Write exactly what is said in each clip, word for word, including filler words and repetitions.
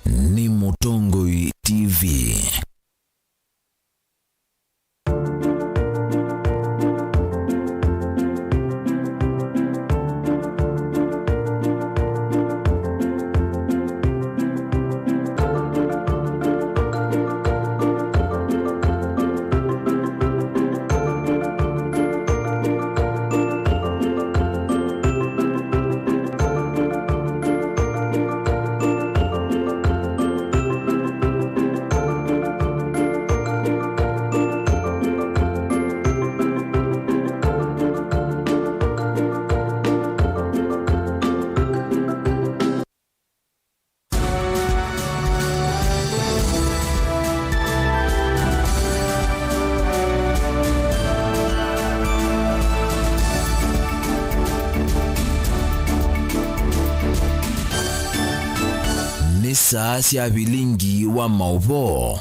nĩ Mũtongoi T V. Nĩ saa sya vilingi wa maũvoo.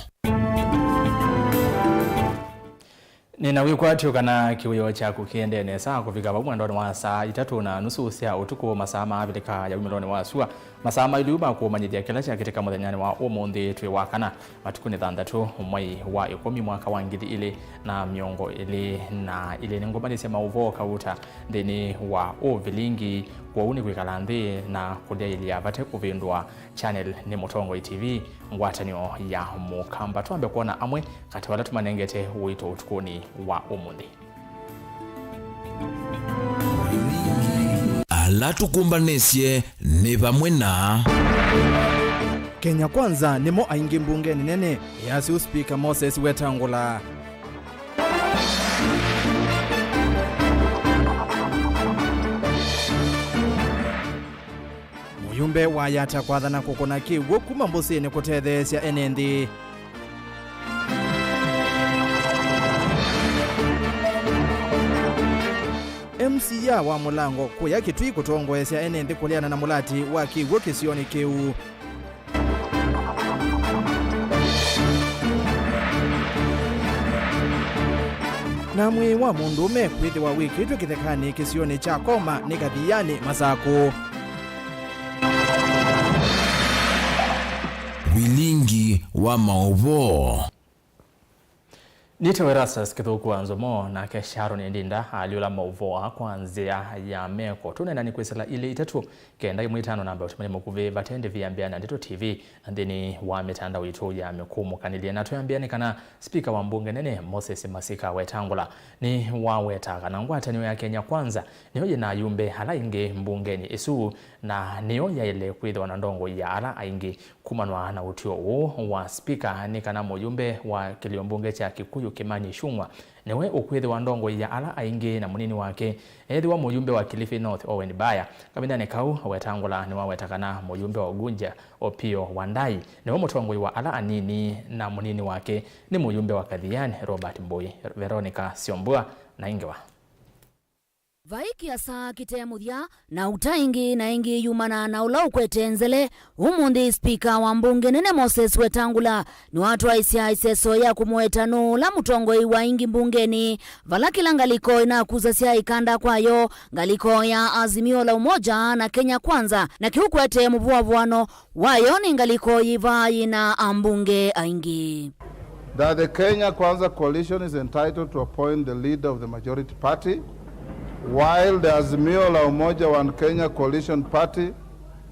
Nĩna wĩkwatyo kana kĩwĩo kyaku kĩendee nesa kũvika vau mwendonĩ wa saa itatũ na nusu sya ũtukũ, masaa ma Avilika ya wumĩlonĩ wa sua, masaa ma ĩlĩu ma kũmanyĩthya kĩla kyakĩtĩka mũthenyanĩ wa ũmũnthĩ twĩ wa kana, matukũ nĩ thanthatũ, mwai wa ĩkũmi, mwaka wa ngili ilĩ na mĩongo ĩlĩ na ilĩ. Nĩngũmanyĩsya maũvoo kauta nthĩnĩ wa ũvilingi, kwoou nĩ kwĩkala nthĩ na kũlyaĩlya vate kũvĩndũa channel nĩ Mũtongoi T V, ngwatanĩo ya Mũkamba. Twambe kwona amwe katĩ wa ala tũmanengete ũito ũtukũnĩ wa ũmũnthĩ. Ala tũkũmbanĩsye nĩ vamwe na Kenya Kwanza nĩmo aingĩ mbungenĩ nene, yasyo Spika Moses Wetangula. Mũyumbe wa Yatta kwathana kũkũna kĩw'ũ kuma mbũsĩnĩ kũtetheesya ene nthĩ. M C A wa Mũlango kũya Kitui kũtongoesya ene nthĩ kũleana na mũlati wa kĩw'ũ kĩsionĩ kĩu. Na mwĩĩ wa mũndũũme kwĩthĩwa wĩkĩtwe kĩthekanĩ kĩsionĩ kya Koma nĩ Kathiani, Masakũ. Vilingi wa maũvoo. Nĩtawa Erastus Kĩthũku wa Nzomo, nake Sharon Ndinda alyũla maũvoo aa kwa nzĩa ya meko. Tũneena nĩ kwĩsĩla ilĩ itatũ, kenda ĩmwe itano namba ũtũmani mũkuvĩ vate ndĩvi ya Mbĩa na Ndeto T V na nthĩnĩ wa mĩtandao itũ ya mĩkũmũkanĩlye. Na twĩambĩa nĩ kana spika wa mbunge nene Moses Masika Wetangula nĩwaweta kana ngwatanĩo ya Kenya Kwanza nĩyo yĩ na ayumbe ala aingĩ mbungenĩ ĩsu, na nĩyo yaĩle kwĩthĩwa na ndongoi ya ala aingĩ kumanwa na ũtw'ĩo ũũ wa spika nĩ kana mũyumbe wa kĩlio mbunge kya Kikuyu Kimani Ichung'wa nĩwe ũkwĩthĩwa ndongoi ya ala aingĩ na mũnini wake ethĩwa mũyumbe wa Kilifi North Owen Baya. Kavindanĩ kau, Wetangula nĩwaweta kana mũyumbe wa Ugunja Opiyo Wandayi nĩwe mũtongoi wa ala anini na mũnini wake nĩ mũyumbe wa Kathiani Robert Mbui. Veronica Syombua na ingĩ wa Vai kĩasa kĩte mũthya, na uta ĩngĩ na ĩngĩ yumana na ũla ũkwete nzele. Ũmũnthĩ, spika wa mbunge nene Moses Wetangula nĩwatwaĩsya ĩseso ya kũmũweta nũũ ũla mũtongoi wa aingĩ mbungenĩ, vala kĩla ngalĩko ĩnakusasya ĩkanda kwayo. Ngalĩko ya Azimio la Umoja na Kenya Kwanza, na kĩu kwete mũvũavũano wayo nĩ ngalĩko yĩva yĩna ambunge aingĩ. That the Kenya Kwanza coalition is entitled to appoint the leader of the majority party, while the Azimio la Umoja One Kenya coalition party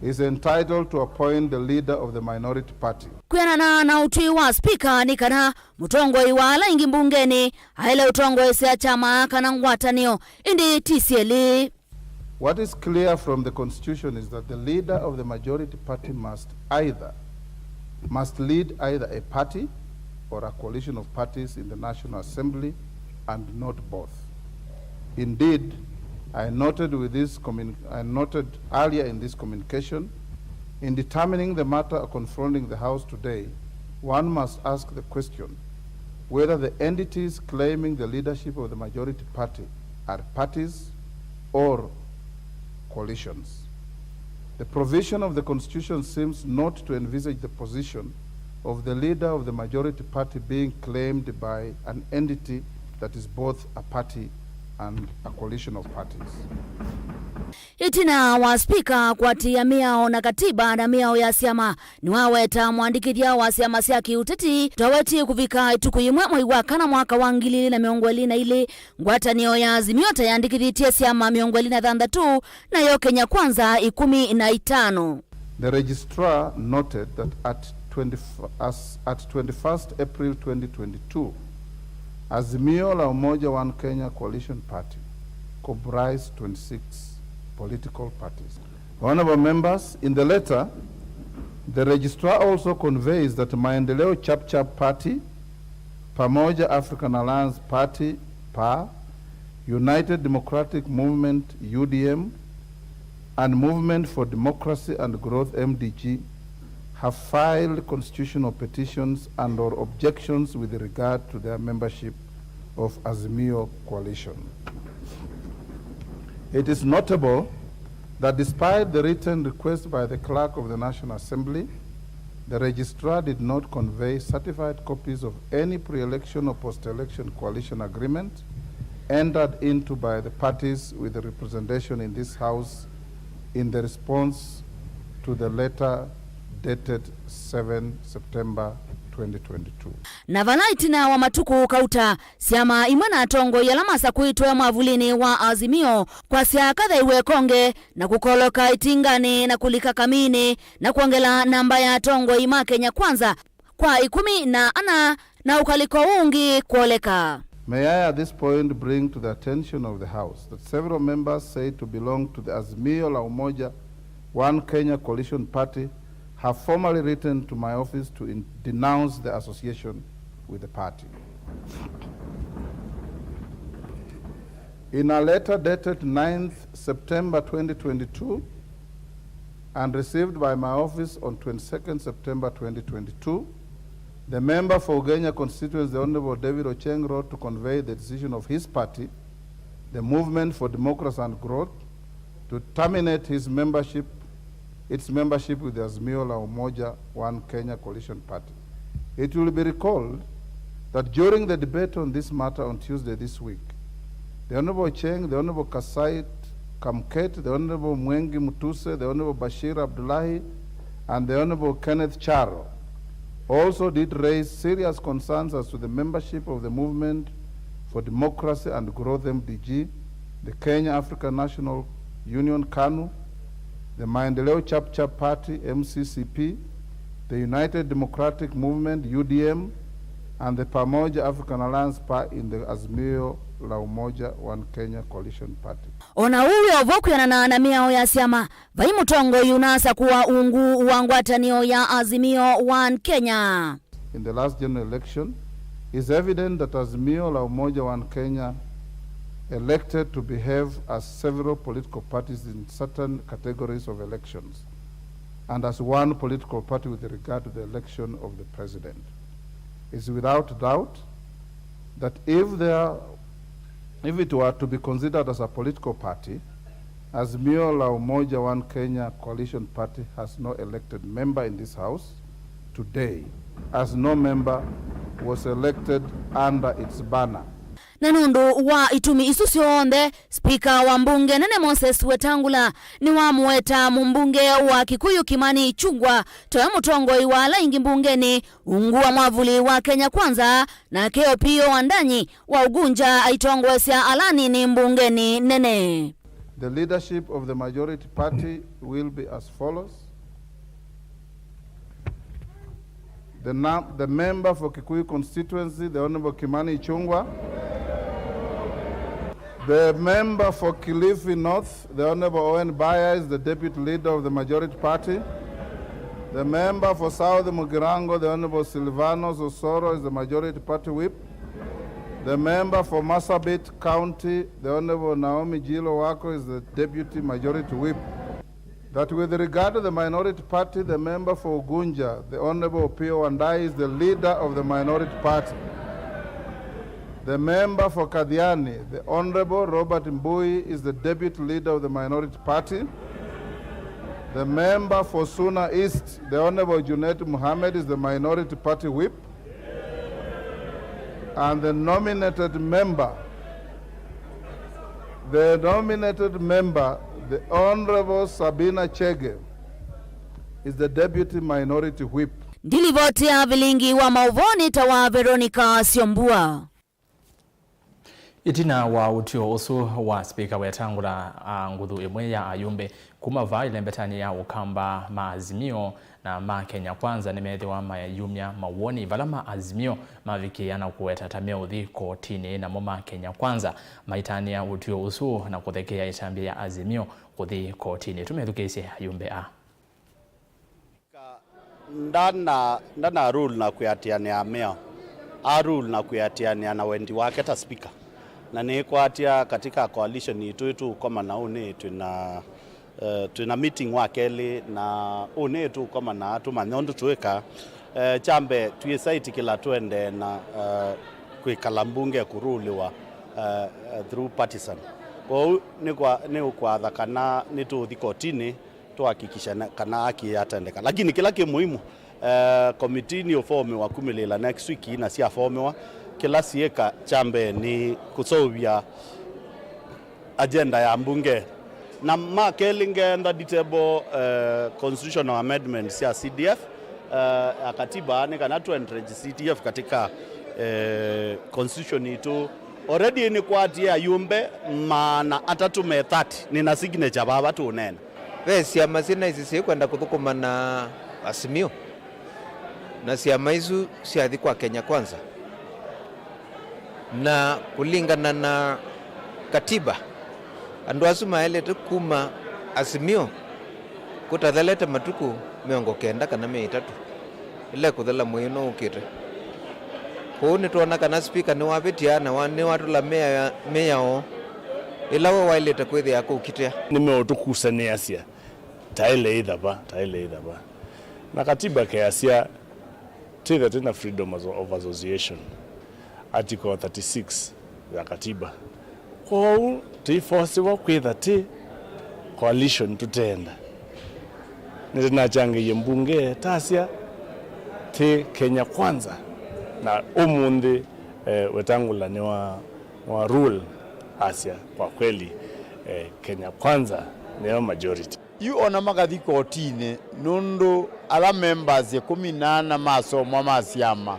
is entitled to appoint the leader of the minority party. Kwĩanana na ũtwi wa spika nĩ kana mũtongoi wa ala aingĩ mbungenĩ aĩle ũtongoesya kyama kana ngwatanĩo, ĩndĩ ti syelĩ. What is clear from the constitution is that the leader of the majority party must either, must lead either a party or a coalition of parties in the National Assembly and not both. Indeed, I noted with this commun-, I noted earlier in this communication, in determining the matter confronting the House today, one must ask the question whether the entities claiming the leadership of the majority party are parties or coalitions. The provision of the constitution seems not to envisage the position of the leader of the majority party being claimed by an entity that is both a party and a coalition of parties. Ĩtina wa spika kũatĩĩa mĩao na katiba na mĩao ya syama, nĩwaweta mũandĩkĩthya wa syama sya kĩũteti twawetie kũvika ĩtukũ yĩmwe mwei wa kana mwaka wa ngili ilĩ na mĩongo ĩlĩ na ilĩ, ngwatanĩo ya Azimio ta yandĩkĩthĩtye syama mĩongo ĩlĩ na thanthatũ, nayo Kenya Kwanza ĩkũmi na itano. The registrar noted that at twenty, as at twenty-first April twenty twenty-two, Azimio la Umoja One Kenya Coalition Party comprised twenty-six political parties. Honorable members, in the letter, the registrar also conveys that Maendeleo Chap Chap Party, Pamoja African Alliance Party, PAA, United Democratic Movement, U D M, and Movement for Democracy and Growth, M D G, have filed constitutional petitions and or objections with regard to their membership of Azimio coalition. It is notable that despite the written request by the Clerk of the National Assembly, the Registrar did not convey certified copies of any pre-election or post-election coalition agreement entered into by the parties with representation in this House in the response to the letter dated seven September twenty twenty-two. Na vala ĩtina wa matukũ kauta, syama imwe na atongoi ala masakũĩtwe mwavulĩnĩ wa Azimio kwasya kathaiwe ĩkonge na kũkoloka ĩtinganĩ na kũlika kaminĩ na kwongela namba ya atongoi ma Kenya Kwanza kwa ĩkũmi na ana na ũkalĩko ũngĩ kwoleka. May I at this point bring to the attention of the House that several members said to belong to the Azimio la Umoja One Kenya Coalition Party have formally written to my office to in- denounce the association with the party. In a letter dated ninth September twenty twenty-two and received by my office on twenty-second September twenty twenty-two, the member for Ugenya constituency, the Honorable David Ochieng, wrote to convey the decision of his party, the Movement for Democracy and Growth, to terminate his membership, its membership with the Azimio la Umoja One Kenya Coalition Party. It will be recalled that during the debate on this matter on Tuesday this week, the Honorable Ochieng, the Honorable Kasait Kamket, the Honorable Mwengi Mutuse, the Honorable Bashir Abdullahi, and the Honorable Kenneth Charo also did raise serious concerns as to the membership of the Movement for Democracy and Growth, M D G, the Kenya African National Union, KANU, the Maendeleo Chap Chap Party, M C C P, the United Democratic Movement, U D M, and the Pamoja African Alliance, PAA, in the Azimio la Umoja One Kenya Coalition Party. O na ũu wĩ o vo, kwĩanana na mĩao ya syama, vai mũtongoi ũnasakũa ungu wa ngwatanĩo ya Azimio One Kenya. In the last general election, it's evident that Azimio la Umoja One Kenya elected to behave as several political parties in certain categories of elections and as one political party with regard to the election of the president. It's without doubt that if there, if it were to be considered as a political party, Azimio la Umoja One Kenya Coalition Party has no elected member in this House today, as no member was elected under its banner. Na nũndũ wa itumi isu syonthe, spika wa mbunge nene Moses Wetangula nĩwamũweta mũmbunge wa Kikuyu Kimani Ichung'wah towe mũtongoi wa ala aingĩ mbungenĩ ungu wa mwavuli wa Kenya Kwanza, nake Opiyo Wandanyi wa Ugunja aitongoesya ala anini mbungenĩ nene. The leadership of the majority party will be as follows. The, num- the member for Kikuyu constituency, the Honorable Kimani Ichung'wah. The member for Kilifi North, the Honorable Owen Baya, is the deputy leader of the majority party. The member for South Mugirango, the Honorable Silvanos Osoro, is the majority party whip. The member for Marsabit County, the Honorable Naomi Jilo Wako, is the deputy majority whip. That with regard to the minority party, the member for Ugunja, the Honorable Opiyo Wandayi, is the leader of the minority party. The member for Kathiani, the Honorable Robert Mbui, is the deputy leader of the minority party. The member for Suna East, the Honorable Junet Mohamed, is the minority party whip. And the nominated member The nominated member, the Honorable Sabina Chege, is the Deputy Minority Whip. Ndilivoti ya vilingi wa mauvoo nĩ ta wa Veronica Syombua. Ĩtina wa ũtw'ĩo ũsu wa spika wetangũla nguthu ĩmwe ya ayumbe kuma vaa ĩlembetanĩ ya Ũkamba, ma Azimio na ma Kenya Kwanza nĩmeethĩwa mayumya mawoni vala ma Azimio mavikĩĩa na kũweta ta meũthi kotinĩ, namo ma Kenya Kwanza maitanĩa ũtw'ĩo ũsu na kũthekeea ĩtambya ya Azimio kũthi kotinĩ. Tũmethukĩĩsye ayumbe aa. Ndana, ndana rule na kwĩatĩanĩa mĩao, a rule na kwĩatĩanĩa na wendi wake ta speaker. Na nĩkwatĩa katika coalition itũ ĩtũũkomana ũnĩ twĩna, eh, twĩna meeting wa kelĩ, na ũnĩ tũũkomana tũmanye ũndũ tũĩka. Eh, kya mbee, twĩsa ĩtĩkĩla twende na, eh, kwĩkala mbunge kũrulĩwa, eh, through partisan. Kwoou nĩkwa-, nĩũkwatha kana nĩtũũthi kotinĩ, tuhakikisha na, kana haki yatendeka. Lakini kĩla kĩ muhimu, eh, komiti nĩ ũfomiwa kumĩlĩla next week, na syafomiwa, kĩla syĩka kya mbee nĩ kũseũvya agenda ya mbunge. Na ma kelĩ, ngenda nditable, eh, constitutional amendments sya C D F, eh, ya katiba, nĩ kana tu entrench C D F katika, eh, constitution itũ. Already nĩkwatie ayumbe maana atatũ me thirty, nĩna signature vava tũũneena. Ve syama syĩ naisi syĩkwenda kũthũkũma na Azimio, na syama isu syathi kwa Kenya Kwanza. Na kũlingana na katiba, andũ asu maelete kuma Azimio kũtathelete matukũ mĩongo kenda kana mĩĩ ĩtatũ. Ĩla ĩkũthela mwei ũno ũkĩte. Kwoou nĩtwona kana spika nĩwavĩtya na wa-, nĩwatũla mĩao, mĩao ĩla we waĩlĩte kwĩthĩa akũkitĩa. Nĩmeũtũkusanĩasya, taĩle ĩthava, taĩle ĩthava. Na katiba keasya twĩthe twĩna freedom of association, article thirty-six ya katiba. Kwoou tũifosiwa kwĩtha tĩ coalition tũteenda. Nĩtũnachangĩie mbunge tasya tĩ Kenya Kwanza, na ũmũnthĩ, eh, Wetangula nĩwa, nĩwa rule asya kwa kweli, eh, Kenya Kwanza nĩyo majority. Yu ona makathi kotinĩ, nũndũ ala members ĩkũmi na ana masomwa ma syama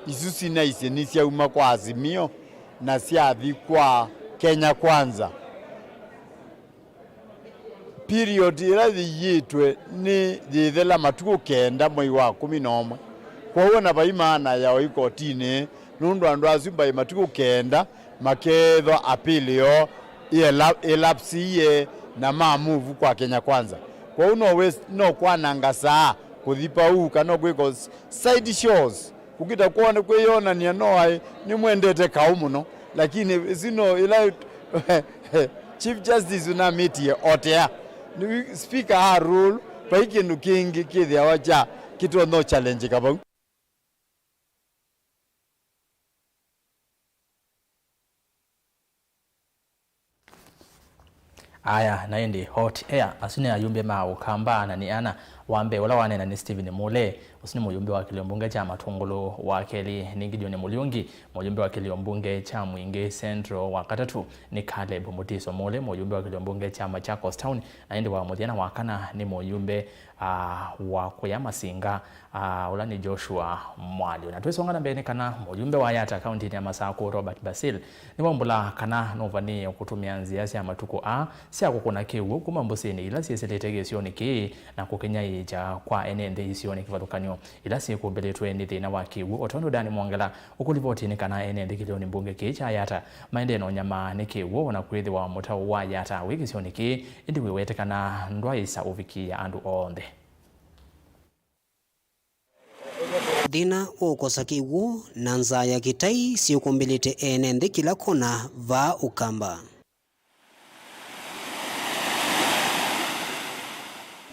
isu sinaisye nĩsyauma kwa Azimio na syathi kwa Kenya Kwanza. Period ĩla yĩyĩtwe nĩ yĩthela matukũ kenda mwei wa kũmi na ũmwe. Kwoou ona vai maana ya ũi kotinĩ, nũndũ andũ asu mbaĩ matukũ kenda makeethwa appeal yoo ĩela-, ĩlapsiie na ma move kwa Kenya Kwanza. Kwoou no waste, no kwananga saa kũthi pau, kana kwĩka s-, side shows. Kũkita kwone kwĩyonany'a no aĩ nĩmwendete kaũ mũno, lakini ĩsu no ĩla Chief Justice ũnamĩtie otea. Nĩ speaker a rule, vai kĩndũ kĩngĩ kĩthĩawa kya kĩtonya challenge ka vau. Aya, na ĩndĩ hot air, asu nĩ ayumbe ma Ũkamba na nĩ ana. Wa mbee ũla waneena nĩ Stephen Mule, ũsu nĩ mũyumbe wa kĩlio mbunge kya Matũngũlũ. Wa kelĩ nĩ Gideon Mũliungi, mũyumbe wa kĩlio mbunge kya Mwingĩ Central. Wa katatũ nĩ Caleb Mutiso Mule, mũyumbe wa kĩlio mbunge kya Machakos Town, na ĩndĩ wa mũthya na wa kana nĩ mũyumbe, ah, wa kũya Masinga, ah, ũla nĩ Joshua Mwalyo. Na twĩsonga na mbee nĩ kana mũyumbe wa Yatta kauntinĩ ya Masakũ, Robert Basil, nĩwaumbũla kana nũvanĩĩe kũtũmĩa nzĩa sya matukũ aa sya kũkũna kĩw'ũ kuma mbũsĩnĩ ila syĩsĩlĩte gĩsionĩ kĩĩ na kũkĩnyaĩĩkya kwa ene nthĩ isionĩ kĩvathũkany'o ila syĩkumbĩlĩtwe nĩ thĩna wa kĩw'ũ. O tondũ Dani Mwongela ũkũlivoti nĩ kana ene nthĩ kĩlĩonĩ mbunge kĩĩ kya Yatta maendee na ũnyamaa nĩ kĩw'ũ, o na kwĩthĩwa mũtao wa Yatta wĩ kĩsionĩ kĩĩ, ĩndĩ wĩwetĩkana ndwaĩsa ũvikĩĩa andũ onthe. Thĩna wa ũkosa kĩw'ũ na nzaa ya kĩtai syĩkũmbĩlĩte ene nthĩ kĩla kona vaa Ũkamba.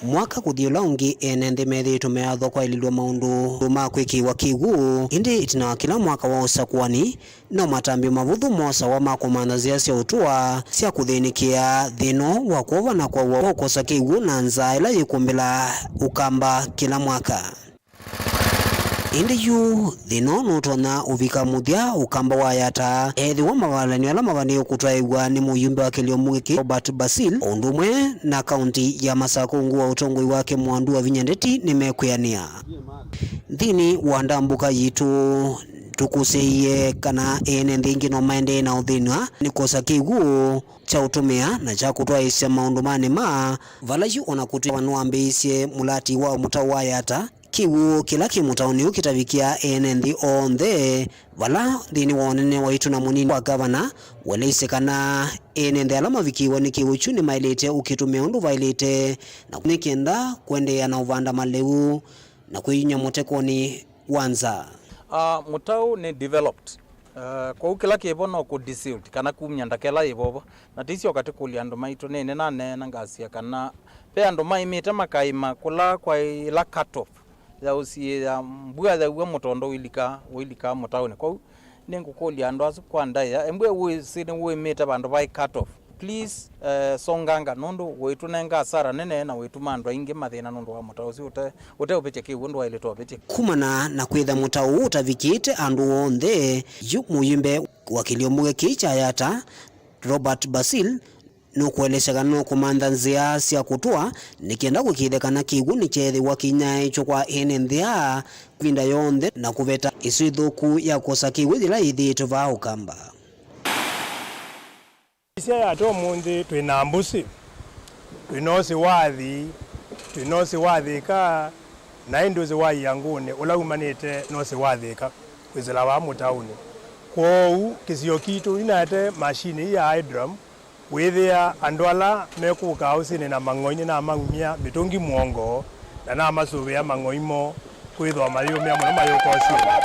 Mwaka kũthi ũla ũngĩ, ene nthĩ methĩĩtwe meathwa kwaĩlĩlw'a maũndũ ma kwĩkĩĩwa kĩw'ũ, ĩndĩ ĩtina wa kĩla mwaka wa ũsakũani, no matambya mavũthũ mosawa ma kũmantha nzĩa sya ũtũa sya kũthĩnĩkĩa thĩna wa kwova na kwaw'a wa ũkosa kĩw'ũ na nzaa ĩla yĩkũmbĩla Ũkamba kĩla mwaka. Ĩndĩ yu thĩna ũũ nũtonya ũvika mũthya ũkamba wa Yatta ethĩwa mavalanĩo ala mavanĩĩwe kũtwaĩw'a nĩ mũyumbe wa kĩlio mbunge kĩĩ Robert Basil o ũndũ ũmwe na kaunti ya Masakũ ungu wa ũtongoi wake mwandu wa vinya ndeti nĩmekwĩanĩa. Nthĩnĩ wa ndambũka yitũ, tũkũsĩie kana ene nthĩ ingĩ no maendee na ũthĩnw'a nĩ kwosa kĩw'ũ kya ũtũmĩa na kya kũtwaĩĩsya maũndũ manĩ ma vala yu ona kũtw'ĩka nĩwambĩĩisye mũlati wa mũtaũ wa Yatta. Kĩw'ũ kĩla kĩ mũtaũnĩ ũũ kĩtavikĩa ene nthĩ onthe, vala nthĩnĩ wa ũnene waitũ na mũnini wa gavana, weleisye kana ene nthĩ ala mavikĩĩwe nĩ kĩw'ũ kyu nĩmaĩlĩte ũkĩtũmĩa ũndũ vaĩlĩte na nĩ kenda kũendeea na ũvanda malĩu na kwĩyumya mũtekonĩ wa nza. Ah, mũtaũ nĩ developed. Ah, kwoou kĩla kĩvo no kũ desilt kana kumya ndaka ĩla yĩvovo. Na tĩisyoka tĩkũlya andũ maitũ, nĩnĩ naneena ngasya kana ve andũ maĩmĩte makaĩma kũla kwa ĩla cut off ya ũsiĩĩa mbua yaw'a mũtondo ũilika, ũilika mũtaũnĩ. Kwoou nĩngũkũlya andũ asu kwa ndaĩa, embwe wĩsĩ nĩwĩmĩte vandũ vaĩ cut off. Please, eh, songanga, nũndũ wĩtũnenga asara nene na wĩtuma andũ aingĩ mathĩna nũndũ wa mũtaũ ũsu ũte, ũteũvĩtya kĩw'ũ ũndũ waĩlĩte ũvĩtye. Kumana na kwĩtha mũtaũ ũũ ũtavikĩte andũ onthe, yu mũyumbe wa kĩlio mbunge kĩĩ kya Yatta, Robert Basil, nũkũelesya kana nũkũmantha nzĩa sya kũtũa nĩ kenda kũĩkĩĩthya kana kĩw'ũ nĩkyeethĩwa kĩinyaĩĩtw'e kwa ene nthĩ aa ĩvinda yonthe na kũveta ĩsu ĩthũku ya kwosa kĩw'ũ yĩla yĩthĩĩtwe vaa Ũkamba. Ĩsya Yatta ũmũnthĩ twĩ na mbũsĩ, twĩ na ũsĩ wa athii, twĩ na ũsĩ wa athĩka, na ĩndĩ ũsĩ wa Iangũnĩ ũla wumanĩte na ũsĩ wa athĩka kwĩsĩla vaa mũtaũnĩ. Kwoou kĩsio kitũ nĩnaete mashini ii ya hydrum, wĩthĩa andũ ala mekũkaa ũsĩnĩ na mang'oi nĩnamaumya mĩtũngi mũongo na namasũvĩa mang'oi moo kwĩthĩwa mayĩũmĩa mũno mayũka ũsĩnĩ.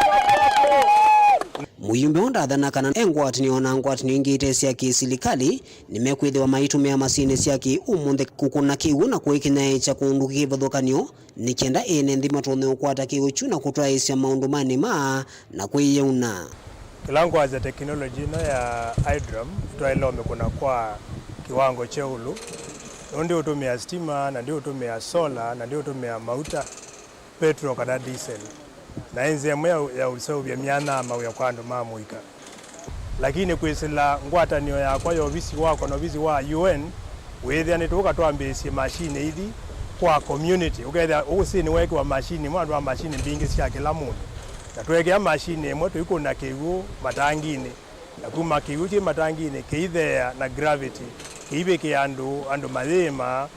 Mũyumbe ũũ ndathana kana e ngwatanĩo na ngwatanĩo ingĩ ite sya kĩsilikalĩ nĩmekwĩthĩwa maitũmĩa masini sya kĩ-ũmũnthĩ kũkũna kĩw'ũ na kũĩkĩnyaĩĩkya kũndũ kĩvathũkany'o nĩ kenda ene nthĩ matonye ũkwata kĩw'ũ kyu na kũtwaĩĩsya maũndũ manĩ ma na kwĩyĩuna. Kĩla ngwasya, teknolongyi ĩno ya hydrum ĩtwaĩle ũmĩkũna kwa kĩwango kya ĩũlũ, nũndũ ndĩũtũmĩa sitima, na ndĩũtũmĩa sola, na ndĩũtũmĩa mauta, petrol kana diesel, na ĩ nzĩa ĩmwe ya, ya ũseũvya myanya ya mawĩa kwa andũ ma mũika. Lakini kwĩsĩla ngwatanĩo yakwa ya ovisi wakwa na ovisi wa U N, wĩĩthĩa nĩtũũka twambĩĩsye mashini ithi kwa community. Ũkethĩa ũsĩnĩ weekĩwa mashini ĩmwe vandũ va mashini mbingĩ sya kĩla mũndũ. Na tweekĩa mashini ĩmwe, tũikũna kĩw'ũ matanginĩ. Na kuma kĩw'ũ kyĩ matanginĩ, kĩitheea na gravity, kĩivĩkĩa andũ, andũ mayĩĩma,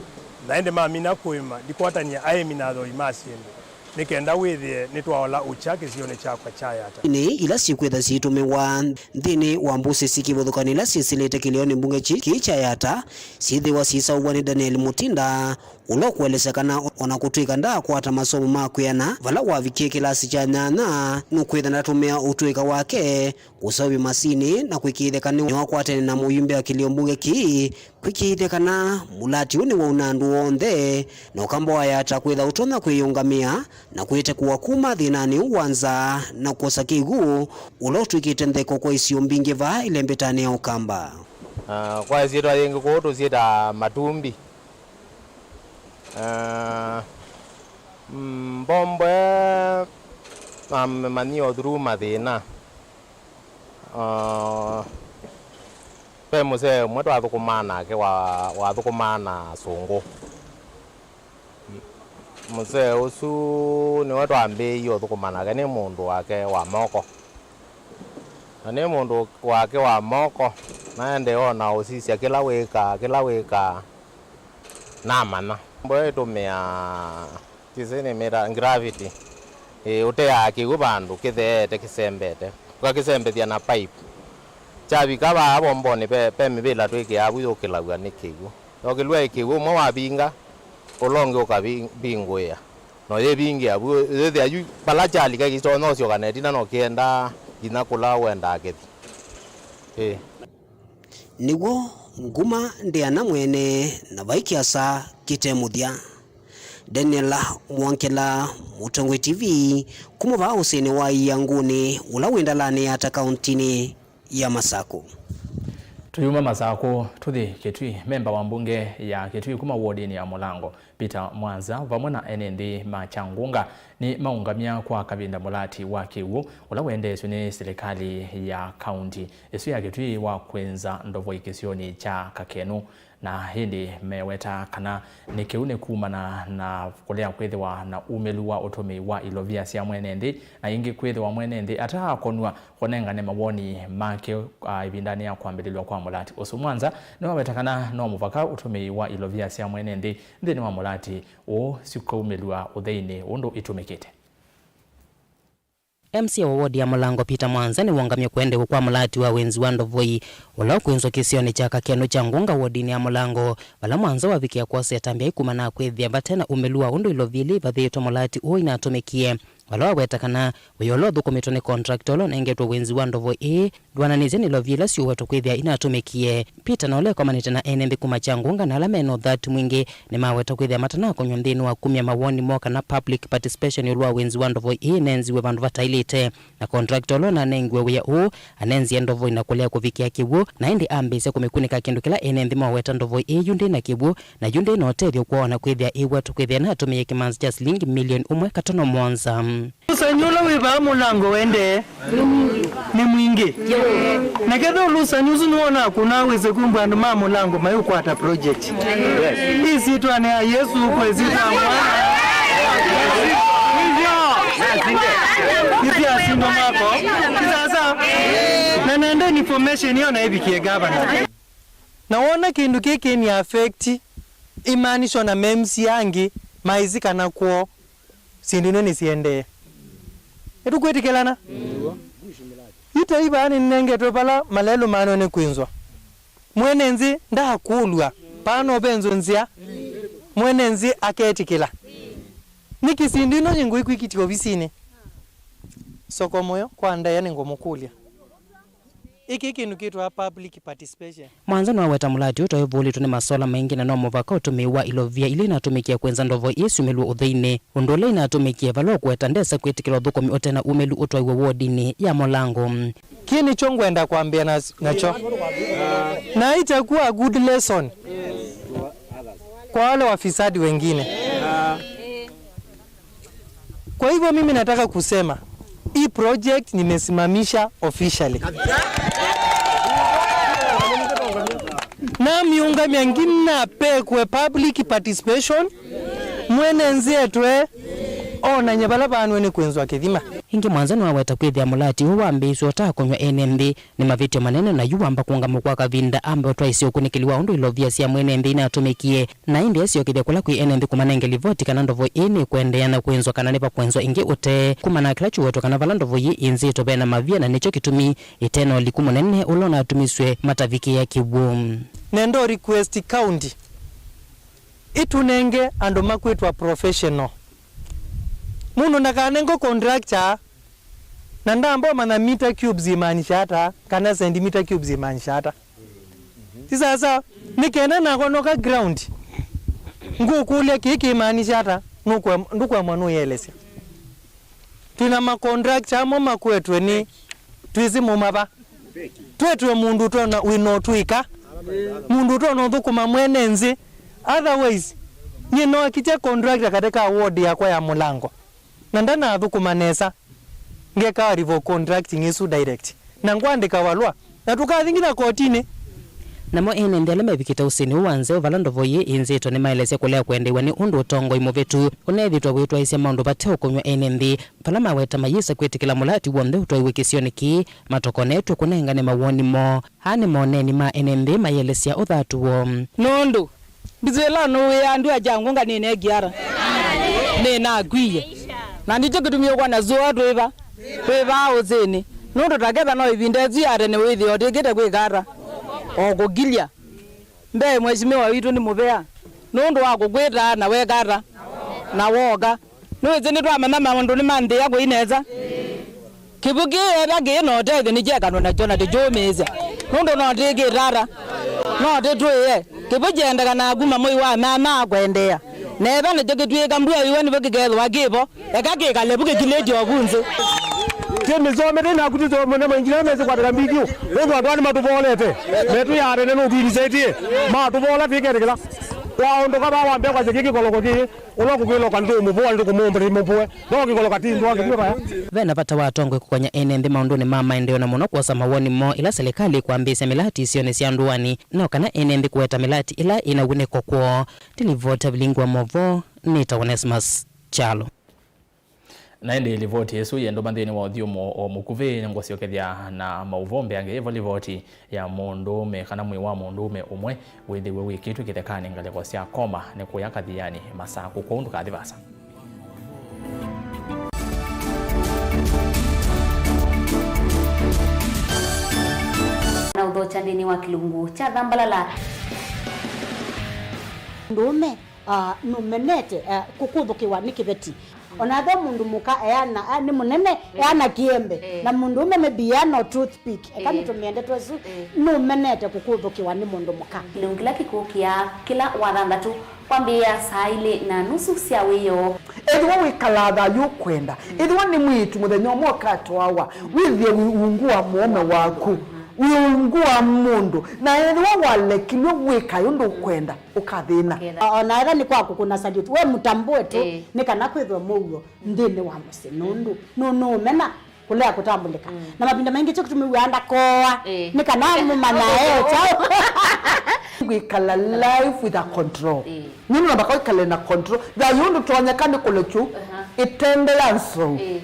na ĩndĩ mamina kũĩma, ndikwatany'a aĩmi na athoi ma syĩndũ. Nĩ kenda wĩthĩe nĩtwaola ũkya kĩsionĩ kyakwa kya Yatta. Nĩ ila syĩkwĩtha syĩtũmĩwa nthĩnĩ wa mbũsĩ syĩ kĩvathũkany'o ila syĩsĩlĩte kĩlĩonĩ mbunge kĩ-, kĩĩ kya Yatta, syĩthĩwa syĩsaũvw'a nĩ Daniel Mutinda, ũla ũkũelesya kana o na kũtw'ĩka ndaakwata masomo ma kwĩana vala wavikie kĩlasi kya nyanya, nũkwĩtha ndatũmĩa ũtũĩka wake kũseũvya masinĩ na kũĩkĩĩthya kana nĩwakwatene na mũyumbe wa kĩlĩo mbunge kĩĩ, kũĩkĩĩthya kana mũlati ũũ nĩwauna andũ onthe, na ũkamba wa Yatta kwĩtha ũtonya kwĩyĩũngamĩa na kwĩtekũwa kuma thĩnanĩ ũũ wa nzaa na kwosa kĩw'ũ ũla ũtw'ĩkĩte ntheko kwa isio mbingĩ vaa ĩlembetanĩ ya Ũkamba. Ah, kwa ĩsyĩtwa yĩngĩ kũũ tũsyĩtaa Matumbi. Ah, mm, mbombo ĩĩ namĩmanyie o through mathĩna. Ah, ve mũsee ũmwe twathũkũmaa nake wa, wathũkũmaa na asũngũ. Mũsee ũsu nĩwe twambĩĩie ũthũkũma nake, nĩ mũndũ wake wa moko. Na nĩ mũndũ wake wa moko, naendee o na ũsisya kĩla wĩkaa, kĩla wĩkaa, namanya. Mbũa ĩtũmĩaa, kĩsĩ nĩmĩta gravity. Ĩĩ, ũteaa kĩw'ũ vandũ kĩtheete kĩsembete, ũkakĩsembethya na pipe. Kyavika vaa bombonĩ, ve, ve mĩvĩla twĩkĩaa vu yũkĩlaw'a nĩ kĩw'ũ. Yokĩlw'a ĩ kĩw'ũ, ũmwe wavinga, ũla ũngĩ ũkavingũĩa. Na ũyĩvingĩa vu, yĩthĩa yu vala kyalika kĩtonya ũsyoka na ĩtina no kĩendaa nginya kũla wendaa kĩthi. Ĩĩ. Nĩw'o nguma ndĩana mwene, na vai kĩasa kĩte mũthya. Daniel Mwongela, Mũtongoi T V, kuma vaa ũsĩnĩ wa Iangũnĩ, ũla wĩ ndalanĩ ya Yatta kauntinĩ ya Masakũ. Tũyuma Masakũ, tũthi Kitui. Memba wa mbunge ya Kitui kuma wodinĩ ya Mũlango, Peter Mwanza vamwe na ene nthĩ ma Kyangunga nĩmaũngamya kwa kavinda mũlati wa kĩw'ũ ũla wendeesw'e nĩ silikalĩ ya kaunti ĩsu ya Kitui wa kwĩnza ndovoi kĩsionĩ kya Kakenu. Na ĩndĩ meweta kana nĩ kĩu nĩ kumana na kũlea kwĩthĩwa na umĩlu wa ũtũmĩi wa ilovia sya mwene nthĩ, na ĩngĩ kwĩthĩwa mwene nthĩ ataakonw'a kũnengane mawoni make, a, ĩvindanĩ ya kwambĩlĩlw'a kwa mũlati ũsu. Mwanza nĩwaweta kana no mũvaka ũtũmĩi wa ilovia sya mwene nthĩ nthĩnĩ wa mũlati ũũ sikaumĩlw'a ũtheinĩ ũndũ itũmĩkĩte. M C A wa wodi ya Mũlango Peter Mwanza nĩwongamye kũendeew'a kwa mũlati wa wĩnzi wa ndovoi ũla ũkwĩnzwa kĩsionĩ kya Kakenu kya Ngunga wodinĩ ya Mũlango, vala Mwanza wavikĩa kwosa ĩtambya ĩkumana na kwĩthĩa vate na umĩlu wa ũndũ ilovia ila ivathĩĩtwe mũlati ũũ inatũmĩkie, vala waweta kana wĩa ũla ũthũkũmĩtwe nĩ contractor ũla ũnengetwe wĩnzi wa ndovoi ĩĩ ndwananĩsye na ilovia ila syũwetwe kwĩthĩa inatũmĩkie. Peter na ũla ekomanĩte na ene nthĩ kuma Kyangunga na ala me na ũthatu mwingĩ nĩmaweta kwĩthĩa matanakonyw'a nthĩnĩ wa kumya mawoni moo kana public participation ĩũlũ wa wĩnzi wa ndovoi ĩĩ ĩnenziwe vandũ vataĩlĩte. Na contractor ũla ũnanengiwe wĩa ũũ anenzie ndovoi na kũlea kũvikĩa kĩw'ũ, na ĩndĩ ambĩĩsya kũmĩkunĩka kĩndũ kĩla ene nthĩ maweta ndovoi ĩĩ yu ndĩ na kĩw'ũ na yu ndĩ na ũtethyo kwoo na kwĩthĩa ĩwetwe kwĩthĩa ĩnatũmĩie kĩmanzi kya silingi milioni ũmwe katono mũonza. Ũlũsani ũla wĩ vaa Mũlango wendee nĩ mwingĩ. Na ketha ũlũsani ũsu nĩwonaa kũna wĩse kumbwa andũ ma Mũlango mayũkwata project. Ĩsyĩtwanĩ ya Yesũ, kwa ĩsyĩtwa ya Mwana. Nĩsyasindwa mwako. Sasa, na nenda information ĩyo na ĩvikie gavana. Na wona kĩndũ kĩĩ kĩnĩ affect imaanisho na ma M C A angĩ maĩsĩ kana kwoo syĩndũ ino nĩsiendee. Nĩtũkwĩtĩkĩlana? Yu ta ivaa nĩnengetwe vala malelũ maanwe nĩ kwĩnzwa. Mwene nzĩ ndakũlw'a, paa no venzwe nzĩa. Mwene nzĩ aketĩkĩla. Nĩkĩ syĩndũ ino nyingũ ikwĩkĩtye ovisinĩ? Soko mũyo kwa ndaĩa nĩngũmũkũlya. Ĩkĩ kĩndũ kĩtwa public participation. Mwanza nĩwaweta mũlati ũũ ta wĩvũlĩtwe nĩ masola maingĩ na no mũvaka ũtũmĩi wa ilovia ila inatũmĩkie kwĩnza ndovoi ii syumĩlw'e ũtheinĩ. Ũndũ ũla inatũmĩkie vala ũkũweta ndesa kwĩtĩkĩla ũthũkũmi ũte na umĩlu ũtwaiwe wodinĩ ya Mũlango. Kĩĩ nĩkyo ngwenda kwambĩa na, nakyo. Na itakuwa a good lesson kwa wale wafisadi wengine. Kwa hivyo mimi nataka kusema, hii project nimesimamisha officially. Namĩũngamya nginya pekwe public participation, mwene nzĩ etwe onany'e vala vaanwe nĩ kwĩnzwa kĩthima. Ĩngĩ Mwanza nĩwaweta kwĩthĩa mũlati ũũ wambĩĩsw'e ũtakũnyw'a ene nthĩ nĩ mavĩtyo manene, na yu wamba kũũngamw'a kwa kavinda ambe ũtwaĩsye ũkunĩkĩli wa ũndũ ilovia sya mwene nthĩ inatũmĩkie, na ĩndĩ asyokethya kũla kwĩ ene nthĩ kũmanenge livoti kana ndovoi ĩĩ nĩkũendeea na kwĩnzwa kana nĩvakwenzwa ĩngĩ ũtee kumana na kĩla kyũwetwe kana vala ndovoi ĩĩ ĩnzĩtwe ve na mavia, na nĩkyo kĩtumi ĩte na ũliku mũnene ũla ũnatumisw'e matavikĩĩa kĩw'ũ. Nenda request county ĩtũnenge andũ makwĩtwa professional. Mũndũ ndakanengwe contractor na ndamba ũmanya meter cubes imaanisha ata, kana centimeter cubes imaanisha ata. Ti sasa, nĩ kenda nakwa noka ground, ngũkũlya kĩĩ kĩmaanisha ata, nũkwe-, ndũkwemwa nũyelesya. Twĩna ma contractor amwe makwetwe nĩ twĩsĩ mumava. Twetwe mũndũ ũtona wĩna ũtwĩka, mũndũ ũtona ũthũkũma mwene nzĩ. Otherwise, nyie nookĩtye contractor katĩ ka ward yakwa ya Mũlango. Na ndanathũkũma nesa, ngeka revoke contract ĩsu direct, na ngwandĩka valũa, na tũkathi nginya kotinĩ. Namo ene nthĩ ala mevikĩte ũsĩnĩ ũũ wa nzeũ vala ndovoi ĩĩ ĩnzĩtwe nĩmaelesya kũlea kũendeew'a nĩ ũndũ ũtongoi mũvĩtu ũneethĩtwe wĩtwaĩsya maũndũ vate ũkũnyw'a ene nthĩ, vala maweta mayĩsa kwĩtĩkĩla mũlati w'onthe ũtwaiwe kĩsionĩ kĩĩ matokonetw'e kũnengane mawoni moo. Aa nĩ moneni ma ene nthĩ mayĩelesya ũthatu woo. Nũndũ ndithwĩla nũwĩa ndua kya ngũnga nĩnengiara nĩnakwie, na nĩkyo kĩtumi ũkwona sua twĩva twĩvaa ũsĩnĩ, nũndũ taketha no ĩvinda ĩsu ya tene wĩthĩe ũtĩkĩte kwĩka ata o kũkilya. Mbee mheshimiwa witũ nĩ mũvea nũndũ wa kũkwĩtaa na weka ata na woka. Nĩwĩsĩ nĩtwamanya maũndũ nĩmanthĩa kũi nesa. Kĩw'ũ kĩĩ etha kĩĩ na ũtethyo nĩkyekanwe nakyo na tũkyũmĩĩsya. Nũndũ no tĩkĩtata. No tĩtwĩe. Kĩw'ũ kyendekanaa kuma mwei wa nyanya kũendeea. Na etha nakyo kĩtw'ĩka mbua ĩwa nĩvo kĩkethĩwa kĩvo. Eka kĩkale vu kĩkilĩtye ovu nzĩ. Twĩ mĩsomo, twĩ naku tũsomone maingila mesi kwataka mbikio. Nũndũ andũ aa nĩmatũvolete. Metũ ya tene nũtwinĩsĩtie. Matũvola twĩketĩkĩla. Waũndũka vaa wambĩa kwasya kĩĩ kĩkoloko kĩĩ, ũla ũkũkĩloka ndũmũvũa, ndũkũmũmbĩrĩ mũvũe, no kĩkoloko ti ndũa kĩtw'ĩka. Ve na vata wa atongoi kũkonya ene nthĩ maũndũnĩ ma maendeeo na mũno kwosa mawoni moo ĩla silikalĩ ĩkwambĩĩsya mĩlati isionĩ sya ndũanĩ, no kana ene nthĩ kũweta mĩlati ĩla ĩna wunĩko kwoo. Nĩ livoti ya Vilingi wa Mauvoo, nĩtawa Onesmus Kyalo. Na ĩndĩ livoti ĩsu yĩ ndũma nthĩnĩ wa ũthyũmũo o mũkuvĩ, nĩngũsyokethya na maũvoo mbeange. Yĩvo livoti ya mũndũũme, kana mwĩĩ wa mũndũũme ũmwe wĩthĩiwe wĩkĩtwe kĩthekanĩ ngalĩko sya Koma nĩ kũya Kathiani, Masakũ. Kwoou ndũkathi vaasa. Na ũthokya nthĩnĩ wa kĩlungu kya Thambalala. Mũndũũme, ah, nũmenete, ah, kũkũthũkĩwa nĩ kĩveti. O na ethĩwa mũndũ mũka eana, a, nĩ mũnene, ĩĩ, eana kĩembe, ĩĩ, na mũndũũme maybe eana o toothpick, eka, ĩĩ, nĩtũmĩe ndeto ĩsu, ĩĩ, nũmenete kũkũthũkĩwa nĩ mũndũ mũka. Kĩlungu kĩla kĩkũkĩa kĩla wa thanthatũ kwambĩĩa saa ilĩ na nusu sya wĩoo. Ethĩwa wĩkalaa thayũ ũkwenda, ethĩwa nĩ mwĩĩtu mũthenya ũmwe ũkatwawa, wĩthĩe wĩ ungu wa mũũme waku, wĩ ungu wa mũndũ, na ethĩwa walekilw'e wĩkae ũndũ ũkwenda, ũkathĩna. Ũkethĩa. O na ethĩwa nĩ kwa kũkũna salute, we mũtambũe tu, ĩĩ, nĩ kana kwĩthwe mũuo nthĩnĩ wa mũsyĩ, nũndũ nũ-, nũũmena kũlea kũtambũlĩka. Mm. Na mavinda maingĩ kyo kĩtumi wĩaa ndakoa, ĩĩ, nĩ kana mũmanya e kyaũ. Kwĩkala life with a control. Ĩĩ. Nĩ namba kwĩkala na control. Thayũ ndũtonyeka nĩ kũlekyu, aha, ĩtende ya nzou. Ĩĩ.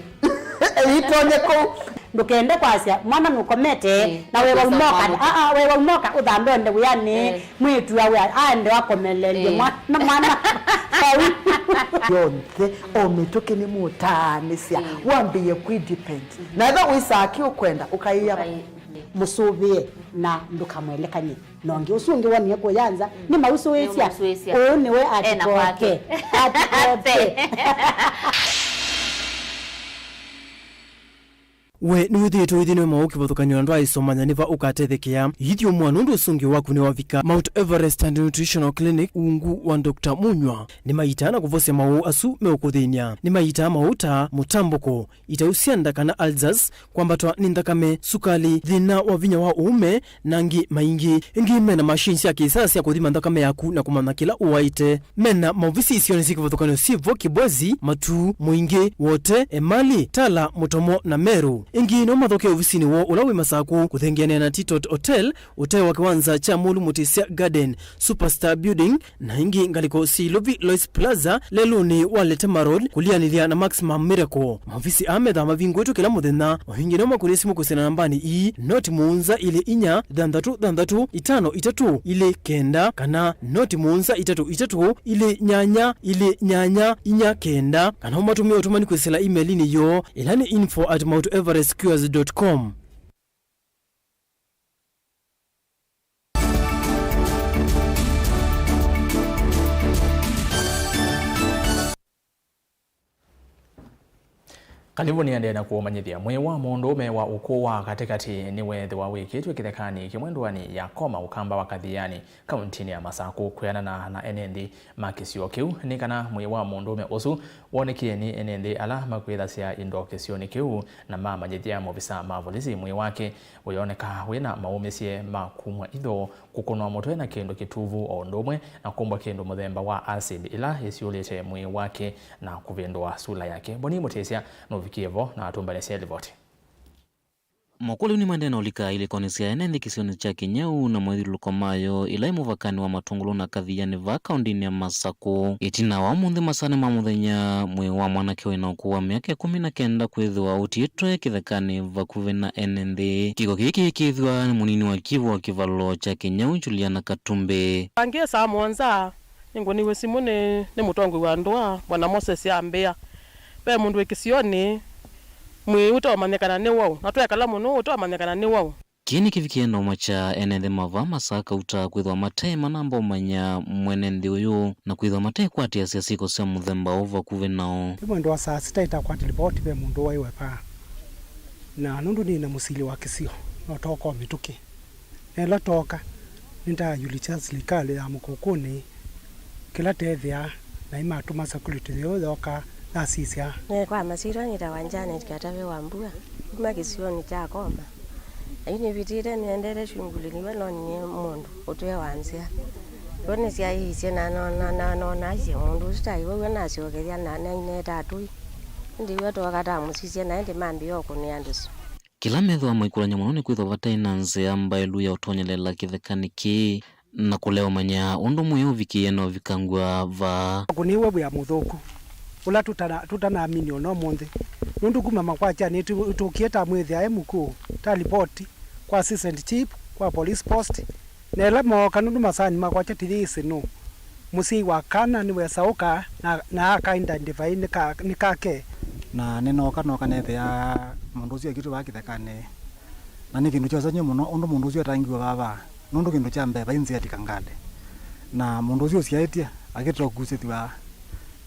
Ĩtonye kũu. Ndũkende kwasya mwana nũkomete, ĩĩ, na wewa ũmũka, aa, wewa ũmũka ũthambe ũende wĩanĩ, ĩĩ, mwĩĩtu awe aende akomeleelye, ĩĩ, mwana, mwana vau. Yonthe, o mĩtũkĩ nĩmũtaanĩsya, ĩĩ, wambĩĩe kwĩ depend. Na ethĩwa wĩsaa kĩ ũkwenda, ũkaĩa, ũkaĩ-, ĩĩ, mũsũvĩe na ndũkamwelekany'e. Na ũngĩ ũsu ũngĩ wonie kũya nza, mm, nĩmausũĩsya. Nĩmausũĩsya. Ũũ nĩwe ena atikoke kwake. Atikoke. We nĩwĩthĩĩtwe ũithi nĩ maũũ kĩvathũkany'o na ndwaĩsomanya nĩ va ũkatethekea? Ithyũmũa nũndũ ũsũngĩo waku nĩwavika. Mount Everest and Nutritional Clinic ungu wa Doctor Munywa nĩmaitaa na kũvosya maũũ asu meũkũthĩny'a. Nĩmaitaa maũũ ta mũtambũko, itau sya nda kana ulcers, kwambatwa nĩ nthakame, sukali, thĩna wa vinya wa ũũme, na angĩ maingĩ. Ĩngĩ mena machine sya kĩsaa sya kũthima nthakame yaku na kũmanya kĩla ũwaĩte. Mena maovisi isionĩ syĩ kĩvathũkany'o syĩ vo Kibwezi, Matuu, Mũingĩ, Wote, Emali, Tala, Mũtomo, na Meru. Ĩngĩ no mathokee ovisinĩ woo ũla wĩ Masakũ kũthengeanĩa na Titot Hotel, ũtee wa kĩwanza kya Mũlu Mũtĩsya Garden, Superstar Building, na ĩngĩ ngalĩko syĩ Ilovi Lois Plaza, lelũnĩ wa Letema Road, kũlianĩlya na Maximum Miracle. Maovisi aa methaa mavingũĩtwe kĩla mũthenya. O ĩngĩ no makũnĩe simũ kwĩsĩla nambanĩ ii, noti mũonza ilĩ inya thanthatũ thanthatũ itano itatũ ilĩ kenda kana noti mũonza itatũ itatũ ilĩ nyanya ilĩ nyanya inya kenda, kana ũmatũmĩe ũtũmani kwĩsĩla email-inĩ yoo, ĩla nĩ info at mount everest cures dot com. Kalivũ nĩendee na kũũmanyĩthya. Mwĩĩ wa mũndũũme wa ũkũũ wa katĩkatĩ nĩweethĩwa wĩkĩtwe kĩthekanĩ kĩmwe ndũanĩ ya Koma, ũkamba wa Kathiani, kauntinĩ ya Masakũ. Kwĩanana na ene nthĩ ma kĩsio kĩu, nĩ kana mwĩĩ wa mũndũũme ũsu wonekie nĩ ene nthĩ ala makwĩthasya indo kĩsionĩ kĩu, na mamanyĩthya maovisa ma volisi. Mwĩĩ wake ũyoneka wĩna maũmĩsye ma kumw'a itho, kũkũnwa mũtwe na kĩndũ kĩtuvu, o ũndũ ũmwe na kũmbwa kĩndũ mũthemba wa acid ĩla yĩsyũlĩte mwĩĩ wake na kũvĩndũa sula yake. Boni Mũtĩsya nũvikie vo na atũmbanĩsya livoti. Mokũlyo nĩmaendee na ũlika ilĩkonĩ sya ene nthĩ kĩsionĩ kya Kĩnyau na mwĩthyũlũlũko mayo ĩla ĩ mũvakanĩ wa Matũngũlũ na Kathiani vaa kaũndĩnĩ ya Masakũ. Ĩtina wa ũmũnthĩ masaa ma mũthenya, mwĩĩ wa mwanake wĩ na ũkũũ wa myaka ĩkũmi na kenda kwĩthĩwa ũtiĩtwe kĩthekanĩ vakuvĩ na ene nthĩ. Kĩko kĩĩ kĩĩkĩĩthw'a nĩ mũnini wa kivu wa kĩvalo kya Kĩnyau, Juliana Katumbĩ. Angĩ saa mũonza, nĩngũnĩiwe simũ nĩ, nĩ mũtongoi wa ndũa, Bwana Moses, ambĩa, ve mũndũ wĩ kĩsionĩ, mwĩĩ ũteũmanyĩkana nĩ waũ, na twekala mũno ũteũmanyĩkana nĩ waũ. Kĩĩ nĩkĩvikie ndoma kya ene nthĩ ma vaa Masaa Kauta kwĩthĩwa mate manamba ũmanya mwene nthĩ ũyũ, na kwĩthĩwa matekwatĩasya syĩko sya mũthemba ũũ vakuvĩ nao. Nĩ mwendo wa saa sita ĩtakwata livoti ve mũndũ ũwaiwe vaa, na nũndũ nĩ na mũsili wa kĩsio, no tooka o mĩtũkĩ. Na ĩla twooka, nĩndayulikya silikalĩ ya Mũkũkũnĩ kĩla teethĩaa, na ĩmatũma security yĩu yooka yasisya. Nĩ kwa masyĩtwa nĩtawa Janet Katave wa Mbua, kuma kĩsionĩ kya Koma. Na yu nĩvĩtĩte nĩendete shunguli, nĩwe nonie mũndũ ũtwĩe wa nzĩa. Yo nĩsyaĩĩsye na nona, na nona aisye mũndũ ũsu taĩ wew'a nasyokethya na naineta atũi. Ĩndĩ w'o twoka tamũsisya na ĩndĩ mambĩĩa ũkũnĩa andũ su. Kĩla methĩwa maikũlany'a mũno nĩ kwĩthwa vataĩ na nzĩa mbaĩlu ya ũtonyelela kĩthekanĩ kĩĩ na kũlea ũmanya ũndũ mwĩĩ ũvikĩie na ũvikangw'a vaa. Kũnĩw'a wĩa mũthũku ũla tũtana-, tũtanaminie ona ũmũnthĩ, nũndũ kuma makwakyanĩ tũ-, tũkie tamwĩthĩa e mũkũũ, ta lipoti kwa assistant chief, kwa police post, na ĩla mooka, nũndũ masaa nĩmakwatya tũyĩsĩ nũũ. Mũsyai wa kana nĩwesa ũka na, na aka identify nĩ ka-, nĩ kake. Na nĩnooka, nooka neethĩa mũndũ ũsu ekitwe vaa kĩthekanĩ. Na nĩ kĩndũ kyosany'e mũno ũndũ mũndũ ũsu atangiwe vaa, nũndũ kĩndũ kya mbee vai nzĩa tika ngalĩ. Na mũndũ ũsu ũsyaĩtye akĩtwa kũkusĩthw'a,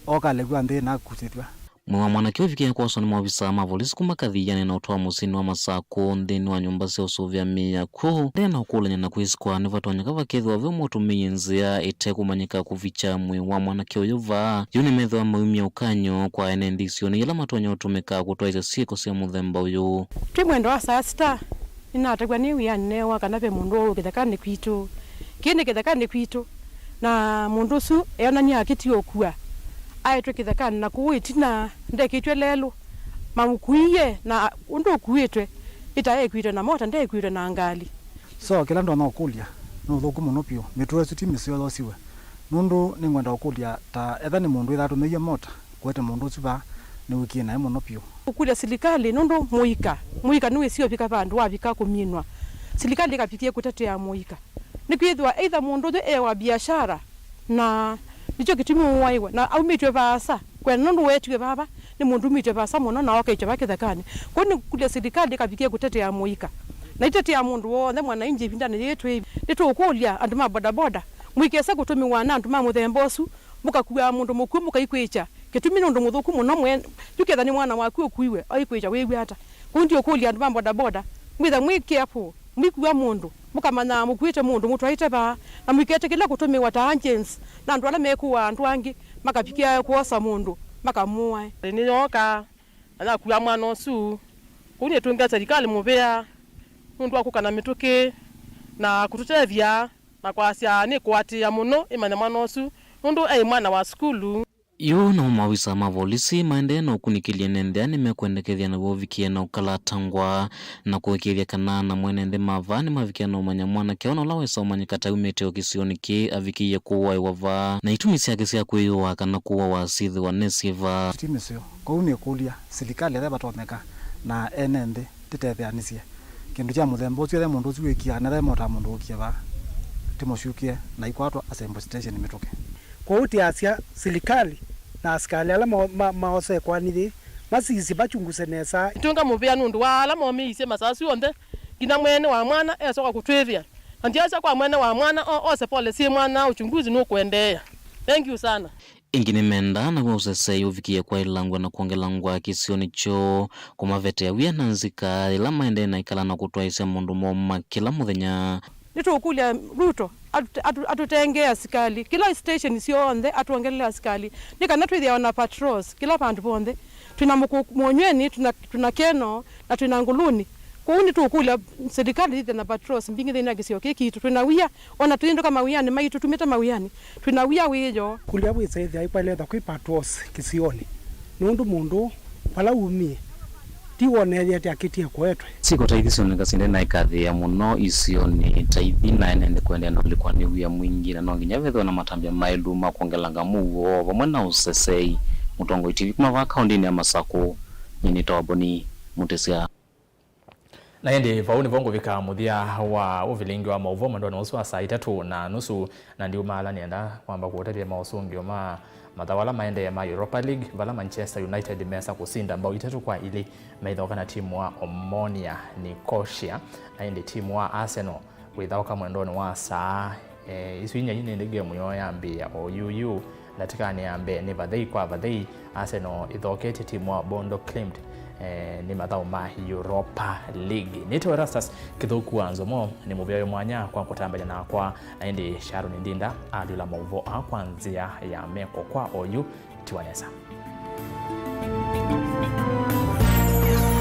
ooka alekwa nthĩ na akũkusĩthw'a. Mwĩĩ wa mwanake ũvikĩe kwoswa nĩ maovisaa ma volisi kuma Kathiani na ũtwawa mũsyĩnĩ wa Masakũ nthĩnĩ wa nyũmba sya ũsũvĩa mĩĩ ya kw'o. Ndena ũkũlany'a na kwĩsĩ kwa nĩvatonyeka vakethĩwa ve mũtũmĩie nzĩa ĩtekũmanyĩka kũvikya mwĩĩ wa mwanake ũyũ vaa. Yu nĩmethĩwa maumya ũkany'o kwa ene nthĩ isionĩ yĩla matonya ũtũmĩka kũtwaĩsya syĩko sya mũthemba ũyũ. Twĩ mwendo wa saa sita, nĩnatavw'a nĩ wĩanĩ neewa kana ve mũndũ ũũ kĩthekanĩ kwitũ. Kĩĩ nĩ kĩthekanĩ kwitũ, na mũndũ ũsu eonany'a akĩtiwa ũkua, aetwe kĩthekanĩ, na kũu ĩtina ndekĩtw'e lelũ, mamũkuie, na ũndũ ũkuĩtwe, ĩta ekuĩtwe na mota, ndekuĩtwe na ngalĩ. So, kĩla ndonya ũkũlya, nĩ ũthũku mũno vyũ. Mĩtũo ĩsu ti mĩseo yosiwe. Nũndũ nĩngwenda ũkũlya, ta etha nĩ mũndũ wĩthaa atũmĩie mota, kũete mũndũ ũsu vaa, nĩwĩkie naĩ mũno vyũ. Ũkũlya silikalĩ, nũndũ mũika, mũika nĩwĩsĩ ũvika vandũ wavika kũminwa. Silikalĩ ĩkavikie kũtetea mũika. Nĩkwĩthĩwa either mũndũ ũyũ e wa biashara, na nĩkyo kĩtumi ũaĩwe, na aumĩtw'e vaasa. Kwenda nũndũ weetiwe vava nĩ mũndũ umĩtw'e vaasa mũno na okaĩtw'a vaa kĩthekanĩ. Kwoou nĩkũlya silikalĩ ĩkavikie kũtetea mũika. Na itetea mũndũ w'onthe mwananchi ĩvindanĩ yĩĩ twĩ. Nĩtũũkũlya andũ ma bodaboda, mũikese kũtũmĩwa na andũ ma mũthemba ũsu, mũkakuaa mũndũ mũkw'ũ mũkaikwĩkya. Kĩtumi nĩ ũndũ mũthũku mũno mwene. Yu ketha nĩ mwana waku ũkuiwe, aikwĩkya wĩw'a ata? Kwoou ndiũkũlya andũ ma bodaboda, mwĩthe mwĩ careful, mwikua mũndũ, mũkamanyaa mũkuĩte mũndũ mũtwaĩte vaa, na mũiketĩkĩle kũtũmĩwa ta agents na andũ ala mekũaa andũ angĩ, makavikĩa kwosa mũndũ, makamũae. Nĩyooka, na yakua mwana ũsu. Kũu nĩtũngĩa serikali mũvea nũndũ wa kũka na mĩtũkĩ na kũtũtethya na kwasya nĩkũatĩĩa mũno ĩmanya mwana ũsu nũndũ aĩ mwana wa sukulu. Yu namo maovisa ma volisi maendee na ũkunĩkĩlya ene nthĩ nĩmekwendekethya naw'o ũvikĩe na ũkalatangwa na kũĩkĩĩthya kana ana mwene nthĩ ma vaa nĩmavikĩa na ũmanya mwanake ona ũla wesa ũmanyĩka ta aumĩte o kĩsionĩ kĩĩ avikĩie kũaĩwa vaa, na itumi syake sya kwĩyũaa kana kũawa syĩthĩwa nĩ syĩva. Ti mĩseo. Kwoou nĩkũlya, silikalĩ etha vatonyeka na ene nthĩ tĩtetheanĩsye kĩndũ kya mũthemba ũsu, etha mũndũ ũsu wĩkie, kana etha mota mũndũ ũkie vaa, tĩmũsyũkĩe na ikwatwa Assembly Station mĩtũkĩ. Kwoou tĩasya silikalĩ na asikalĩ ala ma-, ma-, maosee koani yĩĩ masisye machunguse nesa. Nĩtũnga mũvea nũndũ wa ala momĩisye masaa asu onthe, nginya mwene wa mwana esoka kũtwĩthĩa. Na ndyasya kwa mwene wa mwana o-, ose pole syĩ mwana, uchunguzi nũkũendeea. Thank you sana. Ĩngĩ nĩmendaa naw'o ũsesei ũvikĩe kwaĩlangw'a na kwongelangw'a kĩsionĩ kyoo, kũmavetea wia na nzika yĩla maendee na ĩkala na kũtwaĩsya maũndũ moo ma kĩla mũthenya. Nĩtũũkũlya Ruto atũ-, atũ-, atũtengee asikalĩ kĩla station syonthe, atwongelele asikalĩ nĩ kana twĩthĩawa na patrols kĩla vandũ vonthe. Twĩna Mũkũ-, Mũnyweni, twĩna, twĩna Keno, na twĩna Nguluni. Kwoou nĩtũũkũlya silikalĩ yĩthĩe na patrols mbingĩ nthĩnĩ wa kĩsio kĩĩ kitũ. Twĩna wia, ona tũyĩndũka mawĩanĩ maitũ, tumĩte mawĩanĩ, twĩna wia wĩoo. Kũlya wĩsa ĩthĩa ĩkwelethwa kwĩ patrols kĩsionĩ, nũndũ mũndũ vala umie ti woneethĩe atĩ akĩtie kũetwe. Syĩko ta ithi syoneka syendee na ĩkathĩĩa mũno isionĩ ta ithi, na ene nthĩ kũendea na ũlikwa nĩ wia mwingĩ, na no nginya vethĩwe na matambya maĩlu ma kwongelanga mũuo vamwe na ũsesei. Mũtongoi T V kuma vaa kaũndĩnĩ ya Masakũ, nyie nĩtawa Boni Mũtĩsya. Na ĩndĩ vau nĩvo ngũvika mũthya wa ũvilingi wa maũvoo mwendonĩ ũsu wa saa itatũ na nusu, na ndiumaala nĩenda kwamba kũũtavya maũsũngĩo ma mathaũ ala maendee ma Europa League, vala Manchester United mesa kũsinda mbao itatũ kwa ilĩ maithaũka na timu wa Omonia Nicosia, na ĩndĩ timu wa Arsenal wĩthaũka mwendonĩ wa saa, eh, isu inya. Ii nĩ ĩndĩ game yoo yambĩĩa o yu yu. Ndatĩkanĩ ya mbee nĩ vathei kwa vathei, Arsenal ĩthoketye timu wa Bodo Glimt, eh, nĩ mathaũ ma Europa League. Nĩtawa Erastus Kĩthũku wa Nzomo, nĩ mũvea wĩ mwanya kwa kũtambany'a nakwa, na ĩndĩ Sharon Ndinda alyũla maũvoo aa kwa nzĩa ya meko kwa oyu. Tiwa nesa.